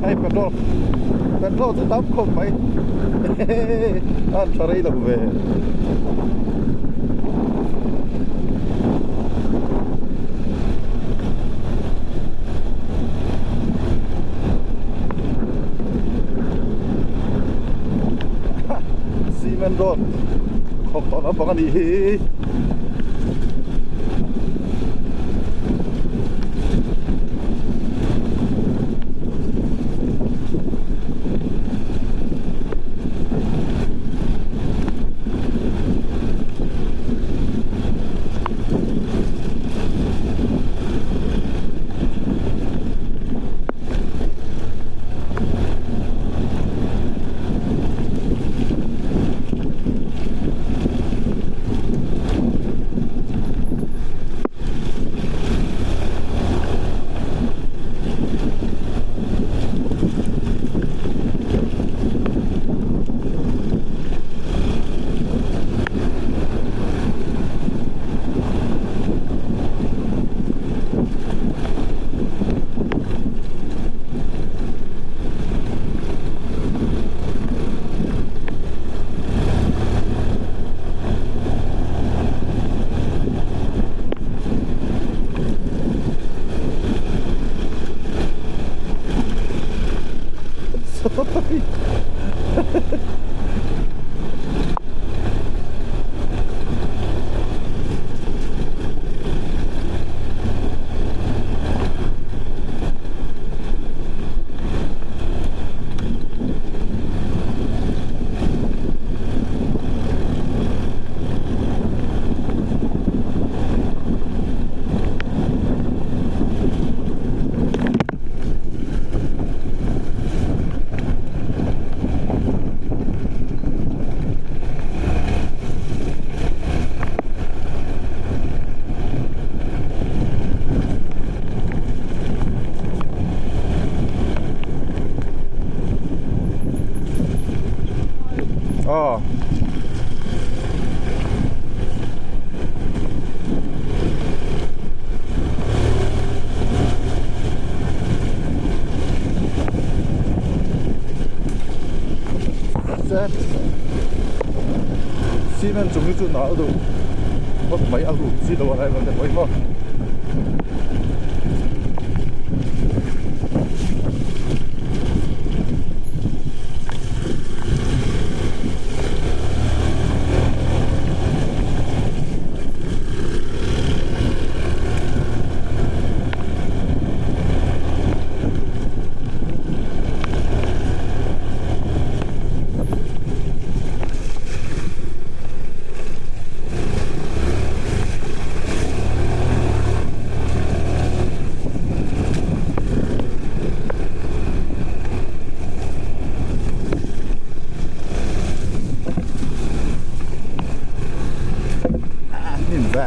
Hei petrol petrol chu tam khawp mai a tha rei lo ve. Cement road khawp tawh lampang a nih hi. Sorry. Aw. Chuan cement chung hi chu nal duh phawt mai a lut chi lo a lai te pawh hi maw. Hnim ve.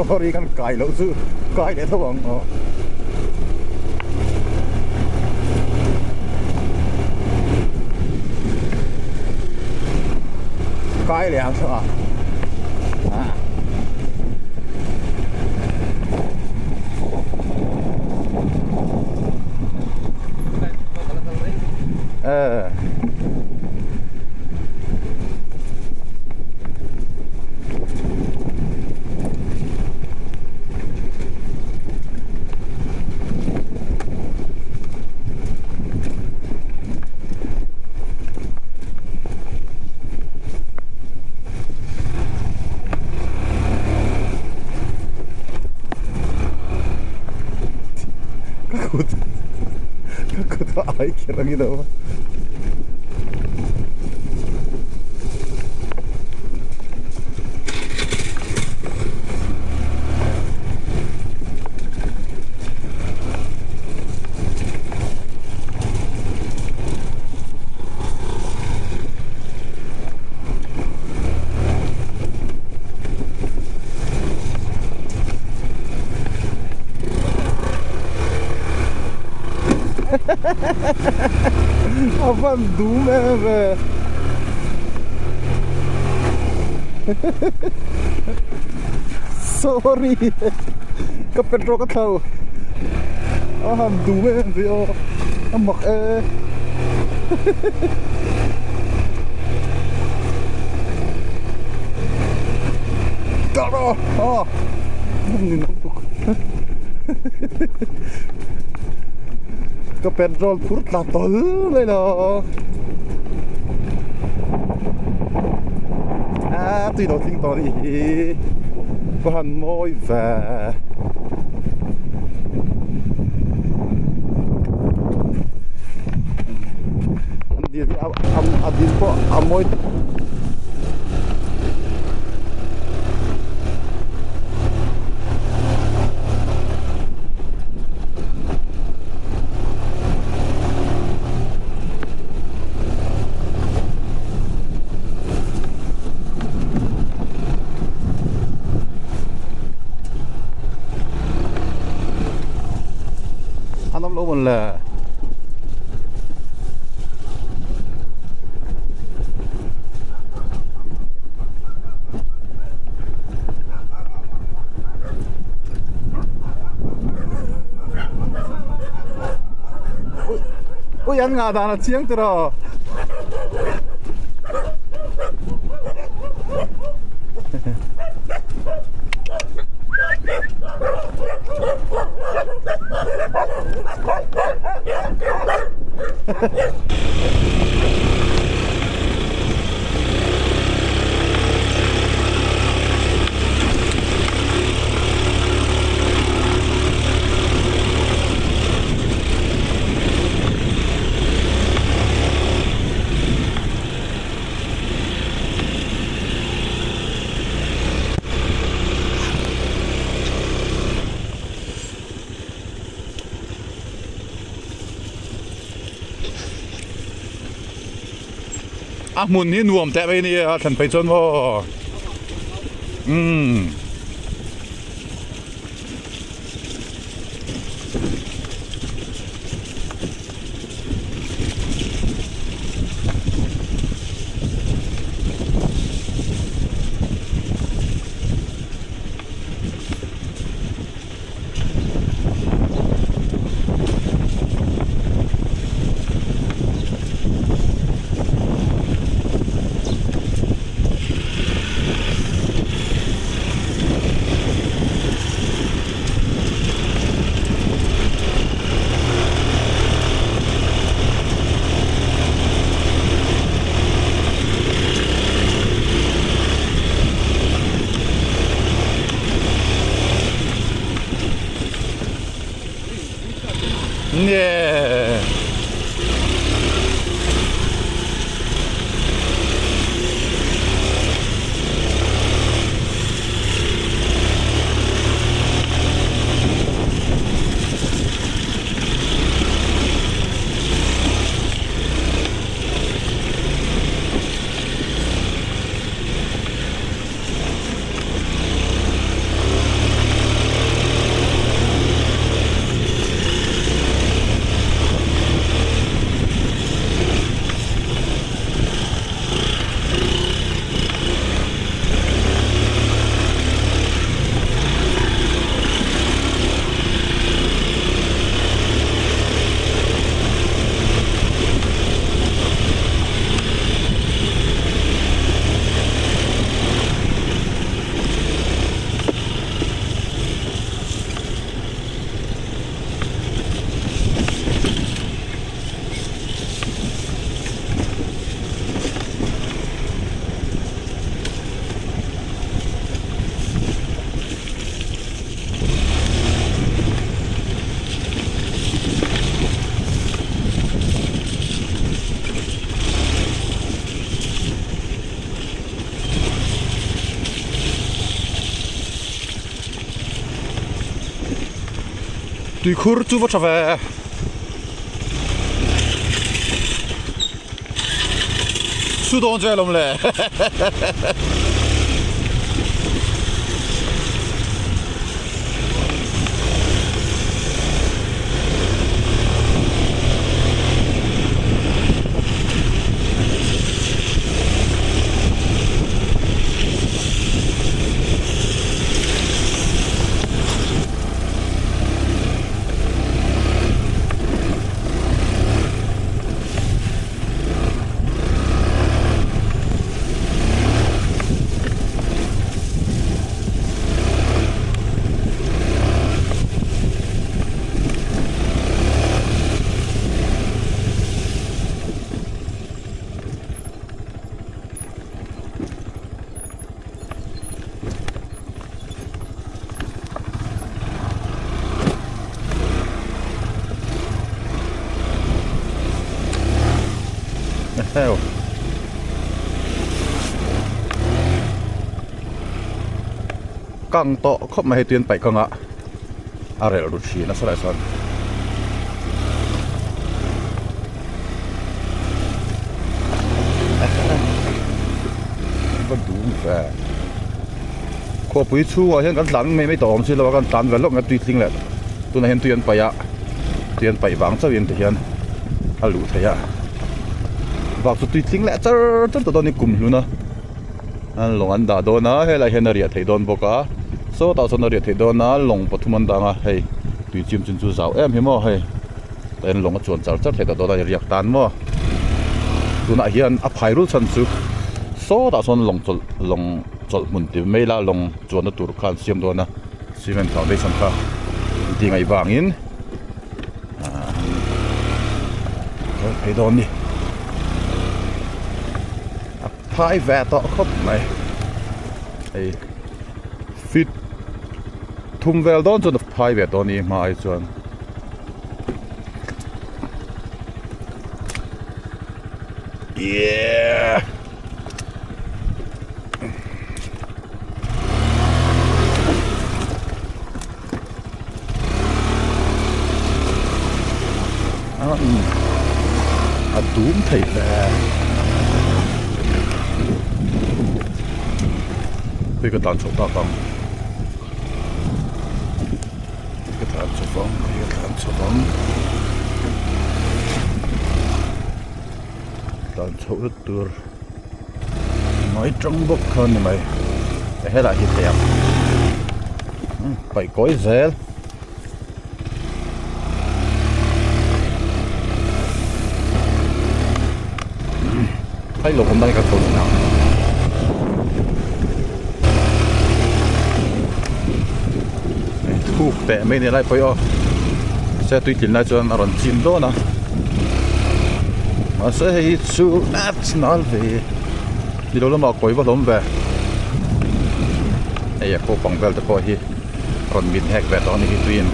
Sorry kan kai loh chu kai leh tho ang aw. Kai leh ang saw a. Eh. Kut a ai kher ang ilo. A van dum em ve Sorry ka petrol ka thlo a han dum em ve aw a mak e Ka petrol phur tla tawl mai lo a tui lo tling tawh anih hi ka han mawi ve. Dil hi a dil pawh a mawi An awm lo mawn le. Ui an ngah dan a chiang tiraw. A hmun hi nuam teh mai a nia a thlen phei chuan maw umm. Tuikhur chu va tha ve. Su dawn che alawm le. Kang tawh khawp mai hei tuian paih kanga a relh ru thin a sawlai sawn. Va dum ve khawpui chhungah hian kan tlan mai mai tawh awm si lo a kan tlan ve lawk mai tui tling leh tunah hian tui an paih a tui an paih vang chauh in tihian a luh theih a bak chu tui tling leh char char tawh dawn a ni kum hlun a lawng an dah dawn a helaiah hian a riah theih dawn bawk a sawtah sawn a riah theih dawn a lawng pathum an dang a hei tui chim chin chu zau em hi maw hei. Tain lawng a chuan char char theih ta dawn a ni riak tan maw tunah hian a phai rul chhan chu sawtah sawn lawng chawlh lawng chawlh hmun ti mai ila lawng chuanna tur kha an siam dawn a cement foundation kha an tih ngaih vangin ahh phei dawn a ni a phai ve tawh khawp mai hei fit thum vel dawn chuan a phai ve tawh a ni hma ai chuan. Yeah! A dum thei hle. Hei ka tlan chho tak ang. Ka tlan chho vang ka tlan chho vang tlan chhoh na tur mai tang bawk kha a ni mai helai hi thei ang paih kawi zel. Hei lo awm dan hi ka chho thin ang. Thuk teh mai ni lai pawh hi aw se tui tlin lai chuan a rawn chim dawn a mahse hei hi chu apps nal ve ni lo lamah kawi va hlawm ve hei a kopang vel te pawh hi rawn min hek ve tawh a ni hi tuiin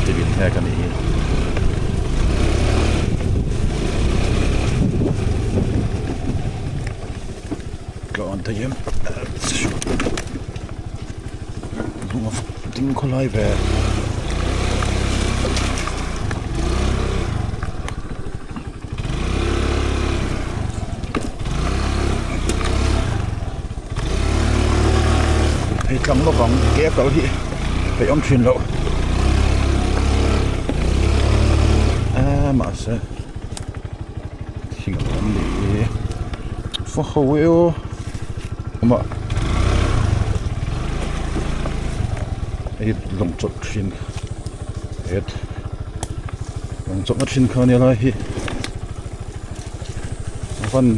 ti min hek a nih hi. Tlawn thei em lung a ding khawlai ve. Hei tlang lawk ang ke a kal hi peih awm thin loh a mahse thing a awm leh hi fa ho e aw awm a hei lawng chawlh thin het lawng chawlhna thin kha ania lai hi a van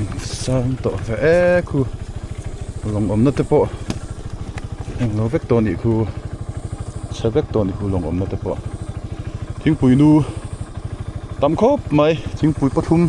sang tawh ve e khu lawng awmna te pawh englo vek tawh a nih khu chhe vek tawh a nih khu lawng awmna te pawh thingpui nu tam khawp mai thingpui pathum.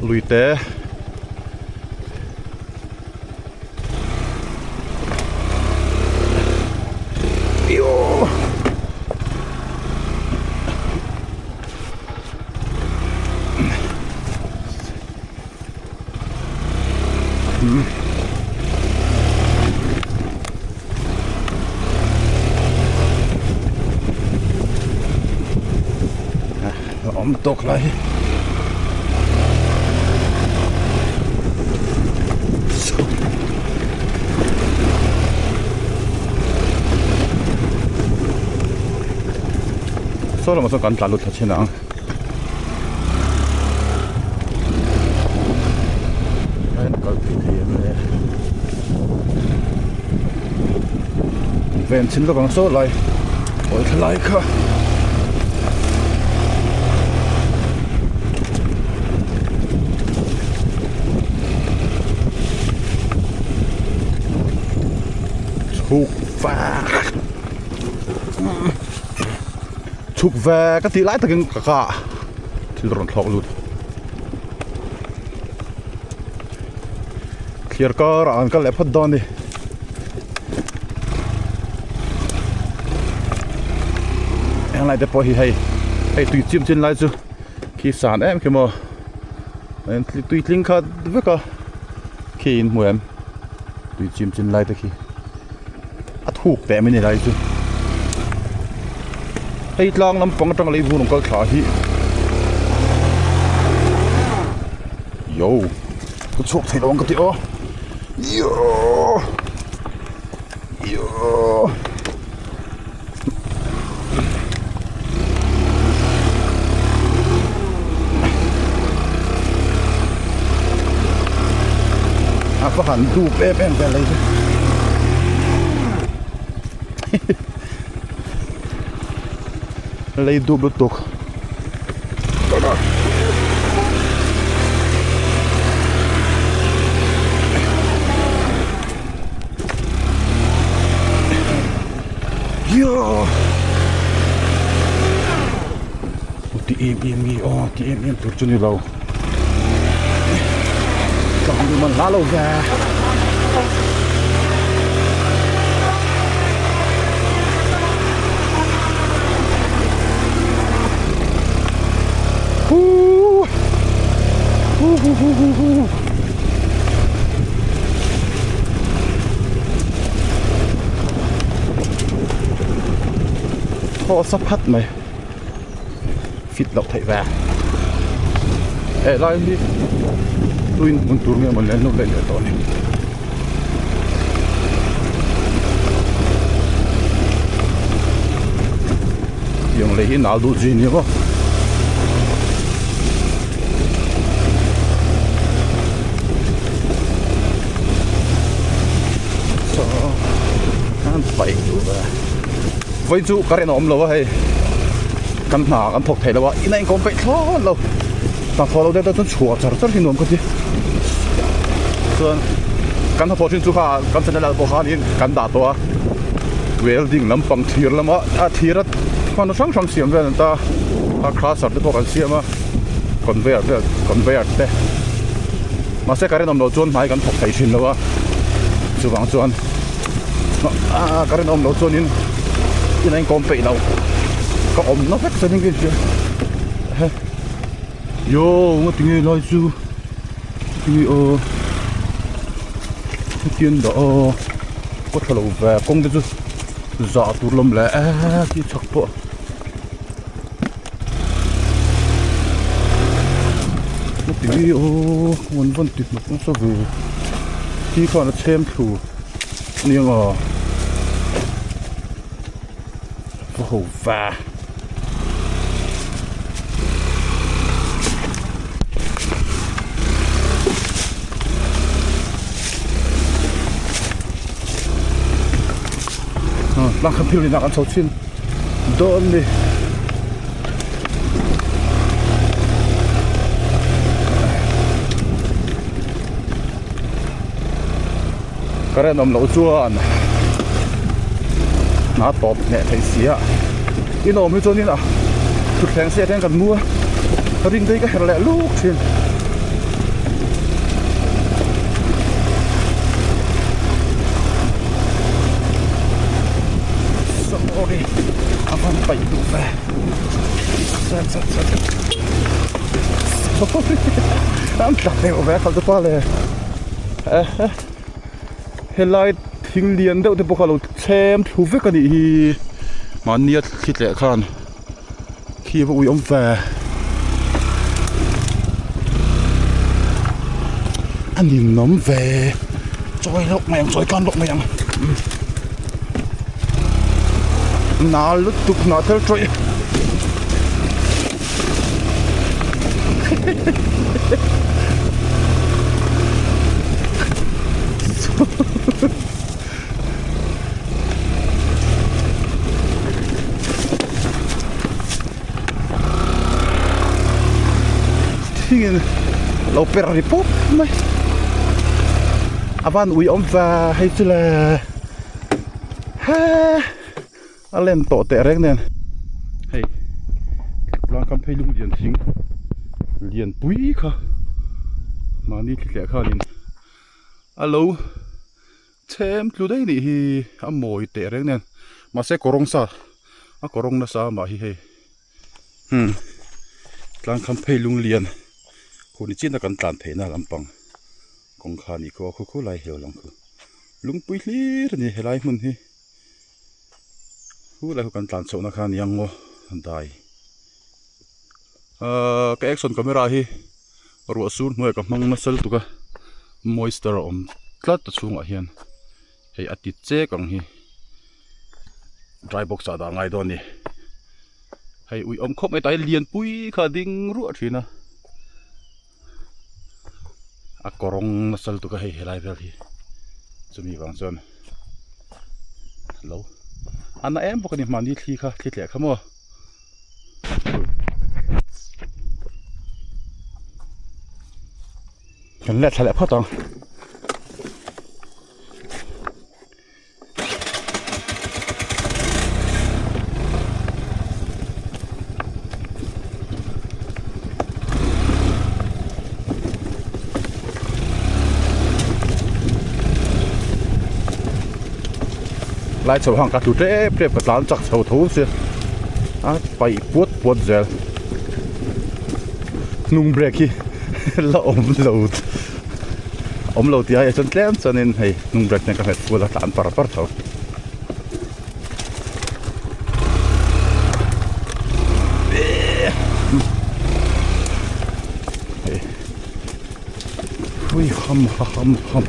Lui te. Awm tawk lai hi saw lamah sawn kan tlan lut thla chhin ang. A en kal phei thei em le ven chhin lawk ang saw lai awi thlalai kha. Chhuk vek chhuk ve ka tih lai takin ka ka thil rawn thlawk lut thliar karah an kal leh phawt dawn a ni. Heng lai te pawh hi hei hei tui chim chin lai chu khi san em khi maw tui tling khat vek a khi in hmu em tui chim chin lai te khi a thuk teh mai ni lai chu hei tlang lampang atanga lei vur rawn kal thla hi yo ka chhuak thei lo ang ka ti aw yo yo. A va han dup em em vel ai lei dup lutuk Ti em em nge aw ti em em tur chu ni lo tlang dum an hla lo ve hu hu hu hu hu hu Thaw sa phat mai fit loh theih ve he lai hi tuin hmun tur nge mawni an lo leh leh tawh a ni. Tiang lei hi nal duh chi a ni maw. Vawi chu ka rinawm lo a hei kan hna kan thawk thei lo a ina inkawm peih thlawt lo hna thawh lo deuh te chuan chhuah char char hi nuam ka ti chuan kan hnathawh thin chu kha kan channel ah pawh khanin kan dah tawh a welding lampang thir lama a thir a hmanraw hrang hrang siam vel an ta a crusher te pawh kan siam a conveyor vel conveyor te mahse ka rinawm loh chuan hnai kan thawk thei thin lo a chuvang chuan ah ka rinawm loh chuanin ina inkawm peih lo ka awm na vek chuanin ka inhria he yo nga tinge lai chu tinge aw hetiang dah aw ka tha lo ve kawng te chu zah tur lam leh eee khi chhak pawh. Heti aw an vawn ti hnawk nasa ve khi khan a chhem thlu aniang a va ho va. Tlang kha phil in ah kan chho chin. Dawn ni. Current awm loh chuan hna tawp hneh theih si a in awm hi chuanin a thutthleng siah hian kan mu a ring te hi ka herh leh luk thin. An tla deuh ve a khalh te pa le helai thing lian deuh te pawh kha a lo chhem thlu vek a nih hi mahnia thli tleh khan khi a va ui awm ve a ninawm ve chawi lawk mai ang chawi kan lawk mai ang nal lutuk hnah thel tawih. Thingin lo per ri pawp mai a van ui awm va hei chu le he a len tawh teh reng nen hei tlang kam phei lung lian thing lian pui kha mahni thli tleh khanin a lo chhem tlu daih nih hi a mawi teh reng nen mahse kawrawng sa a kawrawng nasa mah hi hei umm tlang kham phei lung lian khur ni chin a kan tlan theihna lampang kawngkhar a nih khu a khu khu lai hi a lo lang khu lungpui hlir a ni helai hmun hi. Chu lai kan tlan chhoh na kha a ni ang aw dai ahh ka action camera hi ruah sur hnuaiah ka hmang nasa lutuk a moisture a awm tlat a chhungah hian hei a ti chek ang hi dry box ah dah ngai dawn a ni hei ui awm khawp mai tah hian lianpui kha a ding ruah thin a a kawrawng nasa lutuk a hei helai vel hi chumi vang chuan lo a na em bawk a ni mahni thli kha thli tleh kha maw kan let thla leh phawt ang. Lai chho hang ka tlu tep tep ka tlan chak chho tho sia a paih puat puat zel hnung brake hi la awm lo. Awm lo tih ai chuan tlem chuanin hei hnung brake nen ka hmet fual a tlan par par tho. Hui ham ha ham ham.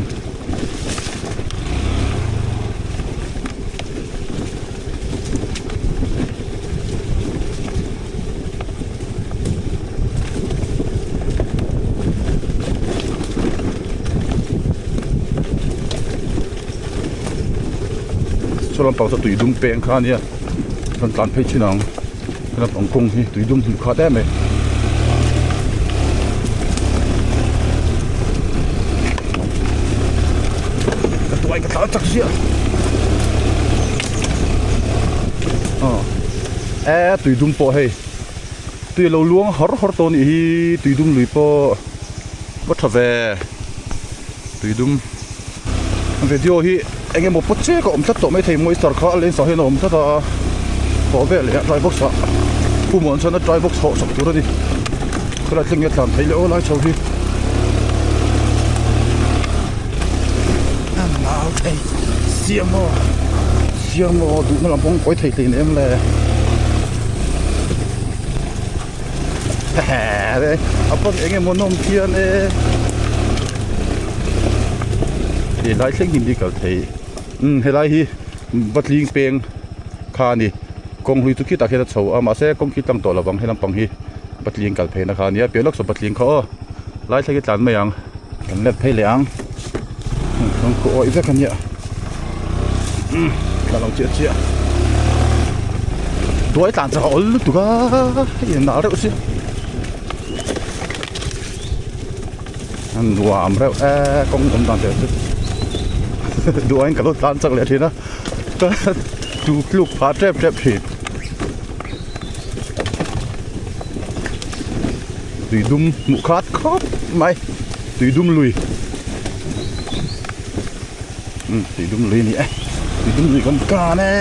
Saw lampang saw tui dum peng kha ania rawn tlan phei thin ang he lampang kawng hi tui dum hmuh khat em mai ka tuai ka tlan chak ziah aw e tui dum pawh hei. Tui a lo luang har har tawh a nih hi tuidum lui pawh va tha ve tuidum video hi eng emaw pawt chiah ka awm tlat tawh maithei moisture kha a lens ah hian a awm tlat a tawh vel leh a dry box ah pumah chuan a dry box hawh sak tur a ni khawlai thleng nge tlan thei leh aw lai chho hi a nau thei siam aw siam aw duhna lam pawh kawi thei hleinem le. A pawn eng emaw nawm phian e helai thleng hi mi kal thei umm helai hi patling peng kha a ni kawng hlui chu khitah khian a chho a mahse kawng khi tlang tawh lo vang he lampang hi patling kal phei na kha a nia piah lawk saw patling kha aw lai thleng hi tlan mai ang kan let phei leh ang kawng khu awih vek a nia umm tla lo chiah chiah tuai tlan chak a awl lutuk a hei a nal reuh si a nuam reuh e kawng awm dan te chu duh aiin ka lo tlan chak leh thin a ka tu tluk phah tep tep thin. Tui dum hmuh khat khawp mai tui dum lui umm tui dum lui a ni e tui dum lui kan kan e.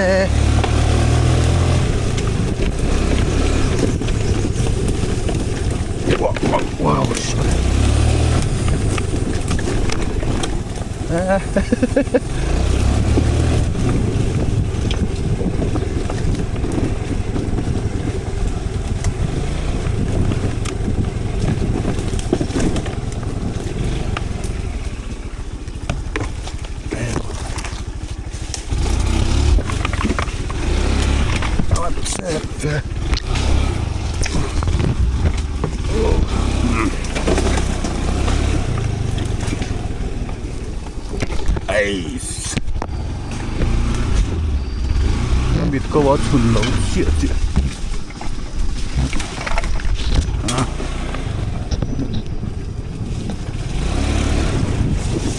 Mit ko a chhun lo chiah chiah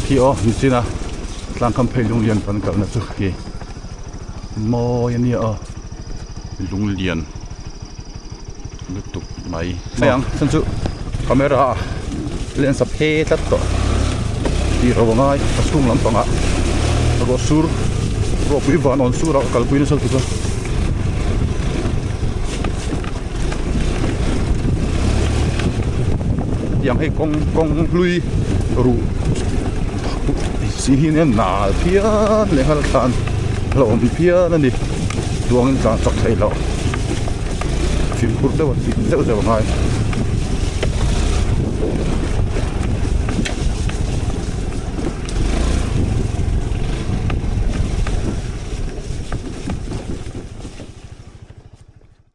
khi aw nichin a tlang kham phei lung lian kan kalna chu khi mawi a nia aw lung lian lutuk mai mai ang chuan chu camera a lens a phe tlat tawh tih ro a ngai a chhung lampangah ruah sur ruahpui van awn sur a ka kalpui nasa lutuk a. Tiang hei kawng kawng hlui ruh si hi nia nal phian leh nghal tlan hlauhawm phian a ni tuangin tlan chak theih loh fimkhur deuh a tih zeuh zeuh a ngai.